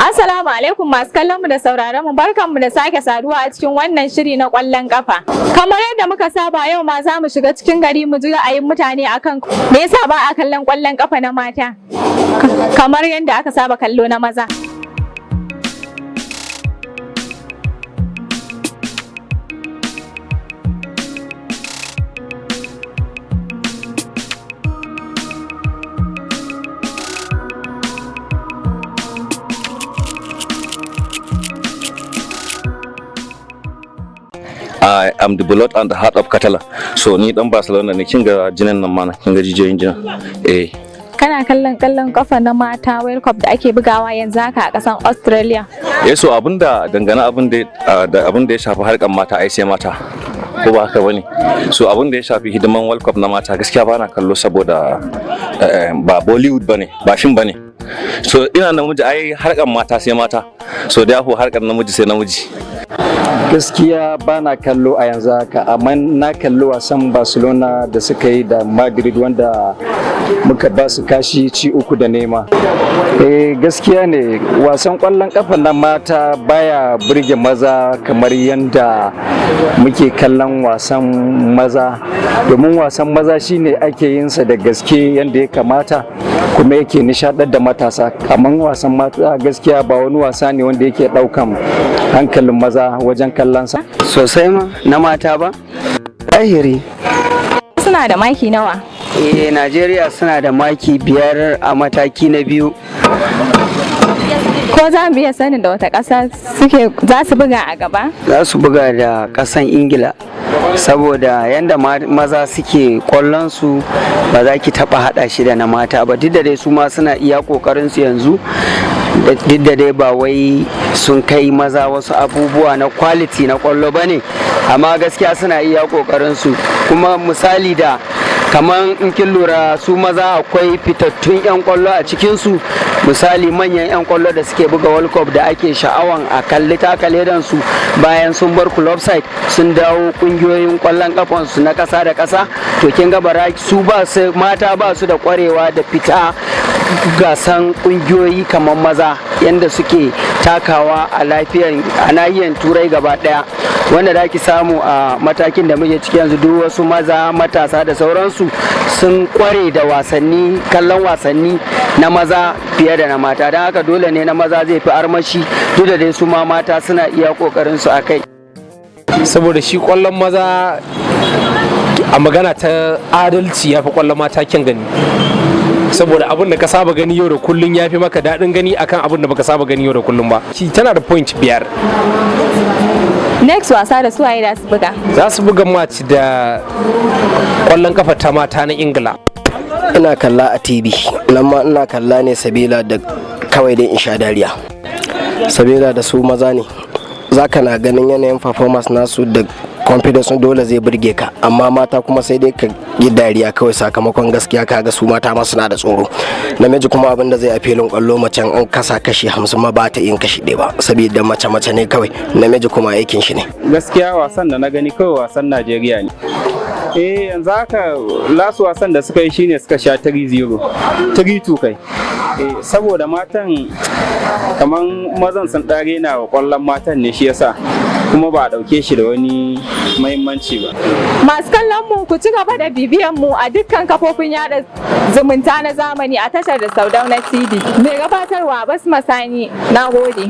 Assalamu alaikum masu kallon mu da sauraron mu, barkanmu da sake saduwa a cikin wannan shiri na ƙwallon ƙafa. Kamar yadda muka saba, yau ma za mu shiga cikin gari mu ji ra'ayin mutane akan me yasa ba a kallon ƙwallon ƙafa na mata kamar yadda aka saba kallo na maza. I am the blood and the heart of Catalan. So ni dan Barcelona ne. Kin ga jinin nan mana, kin ga jijiyoyin jinin. Eh. Kana kallon ƙwallon ƙafa na mata World Cup da ake bugawa yanzu haka a ƙasar Australia? Eh, so abinda dangane abinda ya shafi harkar mata, ai sai mata. Ko ba haka bane? So abinda ya shafi hidiman World Cup na mata, gaskiya bana kallo saboda ba Bollywood bane, ba fim bane. So ina namiji, ai harkar mata sai mata. So therefore harkar namiji sai namiji. Gaskiya ba na kallo a yanzu haka, amma na kalli wasan Barcelona da suka yi da Madrid, wanda muka ba su kashi ci 3-0. Eh, gaskiya ne, wasan kwallon kafa na mata baya burge maza kamar yadda muke kallon wasan maza, domin wasan maza shine ake yin sa da gaske yadda ya kamata kuma yake nishadar da matasa. Kamar wasan mata, gaskiya ba wani wasa ne wanda yake daukan hankalin maza wajen kallonsa. Sosai ma, na mata ba zahiri. Suna da maki nawa? Eh, Najeriya suna da maki 5 a mataki na biyu. Ko za mu iya sanin da wata ƙasa suke za su buga a gaba? Za su buga da ƙasan Ingila, saboda yanda maza suke kwallon su ba za ki taba hada shi da na mata ba, duk da dai su ma suna iya kokarin su yanzu, duk da dai ba wai sun kai maza wasu abubuwa na quality na kwallo ba ne, amma gaskiya suna iya kokarin su. Kuma misali da kamar in kin lura, su maza akwai fitattun 'yan kwallo a cikinsu, misali manyan 'yan kwallo da suke buga World Cup da ake sha'awan a kalli taka su bayan sun bar club side sun dawo kungiyoyin kwallon kafansu na kasa da kasa. To kin ga bara su ba su mata ba su da kwarewa da fita gasan kungiyoyi kamar maza yanda suke takawa a lafiyar a nahiyar Turai gaba daya, wanda da ki samu a matakin da muke ciki yanzu, duk wasu maza matasa da sauransu sun kware da wasanni, kallon wasanni na maza fiye da na mata. Don haka dole ne na maza zai fi armashi, duk da dai su ma mata suna iya kokarin su a kai. Saboda shi kwallon maza, a magana ta adalci, ya fi kwallon mata kyan gani, saboda abin da ka saba gani yau da kullun ya fi maka daɗin gani akan abin da baka saba gani yau da kullun ba. Shi tana da point 5. Next wasa da suwaye da su buga? Za su buga match da kwallon kafa ta mata na Ingila. Ina kalla a TV. Nan ma ina kalla ne sabila da kawai dai in sha dariya, sabila da su maza ne, zaka na ganin yanayin performance nasu da confidence, dole zai burge ka. Amma mata kuma sai dai ka yi dariya kawai, sakamakon gaskiya kaga su mata ma suna da tsoro. Namiji kuma abin da zai a filin kwallo, macen an kasa kashi 50 ma ba ta yin kashi 1 ba, saboda mace mace ne kawai, namiji kuma aikin shi ne. Gaskiya wasan da na gani kawai wasan Najeriya ne. Eh, yanzu haka last wasan da suka yi shine suka sha 3-0, 3-2 kai. Eh, saboda matan kaman mazan sun ɗare na wa ƙwallon matan ne, shi yasa kuma ba a ɗauke shi da wani mahimmanci ba. Masu kallon mu, ku ci gaba da bibiyan mu a dukkan kafofin yada zumunta na zamani a tashar da Saudauna TV. Mai gabatarwa Basma Sani, na gode.